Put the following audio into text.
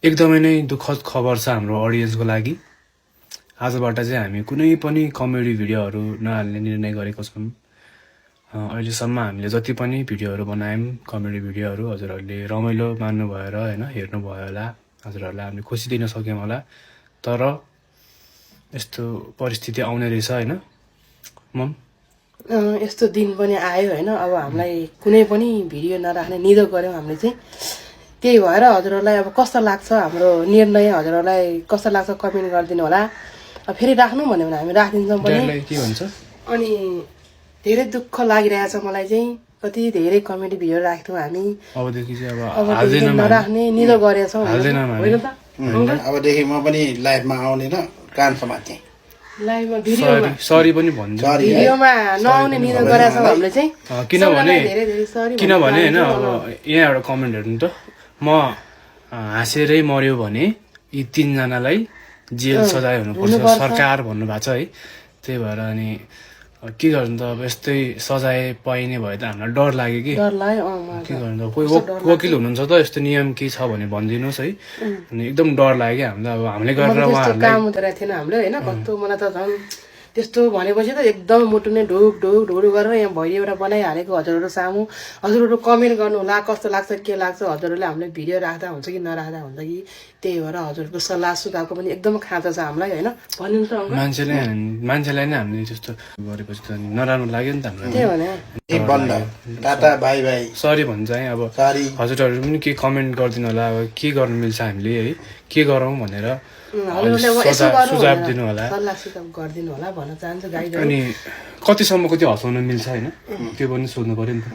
एकदमै नै दुःखद खबर छ हाम्रो अडियन्सको लागि। आजबाट चाहिँ हामी कुनै पनि कमेडी भिडियोहरू नहाल्ने निर्णय गरेको छौँ। अहिलेसम्म हामीले जति पनि भिडियोहरू बनायौँ कमेडी भिडियोहरू हजुरहरूले रमाइलो मान्नु भएर होइन हेर्नुभयो होला, हजुरहरूलाई हामीले खुसी दिन सक्यौँ होला। तर यस्तो परिस्थिति आउने रहेछ होइन मम। यस्तो दिन पनि आयो होइन। अब हामीलाई कुनै पनि भिडियो नराख्ने निधो गऱ्यौँ हामीले चाहिँ। त्यही भएर हजुरहरूलाई अब कस्तो लाग्छ हाम्रो निर्णय, हजुरहरूलाई कस्तो लाग्छ कमेन्ट गरिदिनु होला। अब फेरि राख्नु भन्यो भने हामी राखिदिन्छौँ पनि। के भन्छ अनि धेरै दुःख लागिरहेछ मलाई चाहिँ। कति धेरै कमेडी भिडियो राख्थ्यौँ हामी, अबदेखि चाहिँ अब नराख्ने निधो गरेछौँ होइन त। अबदेखि म पनि लाइभमा आउँदिन, कान समात्थेँ। लाइभमा भिडियोमा सरी पनि भन्छ। भिडियोमा नआउने निधो गरेछौँ हामीले चाहिँ। किनभने सरी होइन अब यहाँ एउटा कमेन्ट हेर्नु त, म हाँसेरै मर्यो भने यी 3 जनालाई जेल सजाय हुनुपर्छ सरकार भन्नुभएको छ है। त्यही भएर अनि के गर्नु त, अब यस्तै सजाय पाइने भए त हामीलाई डर लाग्यो कि डर लाग्यो। के गर्नु त, कोही वकिल हुनुहुन्छ त यस्तो नियम के छ भने भनिदिनुहोस् है। अनि एकदम डर लाग्यो कि हामीलाई, अब हामीले गरेर उहाँहरूलाई काम हुँदो रहेको थिएन हामीले होइन। कस्तो मलाई त झन् त्यस्तो भनेपछि त एकदम मुटु नै ढुक ढुक ढुक गरेर यहाँ भैया एउटा बनाइहालेको हजुरहरू सामु। हजुरहरू कमेन्ट गर्नु होला कस्तो लाग्छ के लाग्छ, हजुरहरूले हामीले भिडियो राख्दा हुन्छ कि नराख्दा हुन्छ कि। त्यही भएर हजुरहरूको सल्लाह सुझावको पनि एकदम खाँचो छ हामीलाई होइन। भन्नु त मान्छेलाई नै हामीले त्यस्तो गरेपछि त नराम्रो लाग्यो नि त हामीलाई। त्यही भने टाटा बाई बाई सरी भन्छ है। अब हजुरहरू पनि के कमेन्ट गरिदिनु होला, अब के गर्नु मिल्छ हामीले है, के गरौँ भनेर सुझाव दिनु होला, सल्लाह सुझाव गरिदिनु होला भन्न चाहन्छु गाइजहरू। अनि कतिसम्मको त्यो हँसाउन मिल्छ होइन त्यो पनि सोध्नु पर्यो नि त।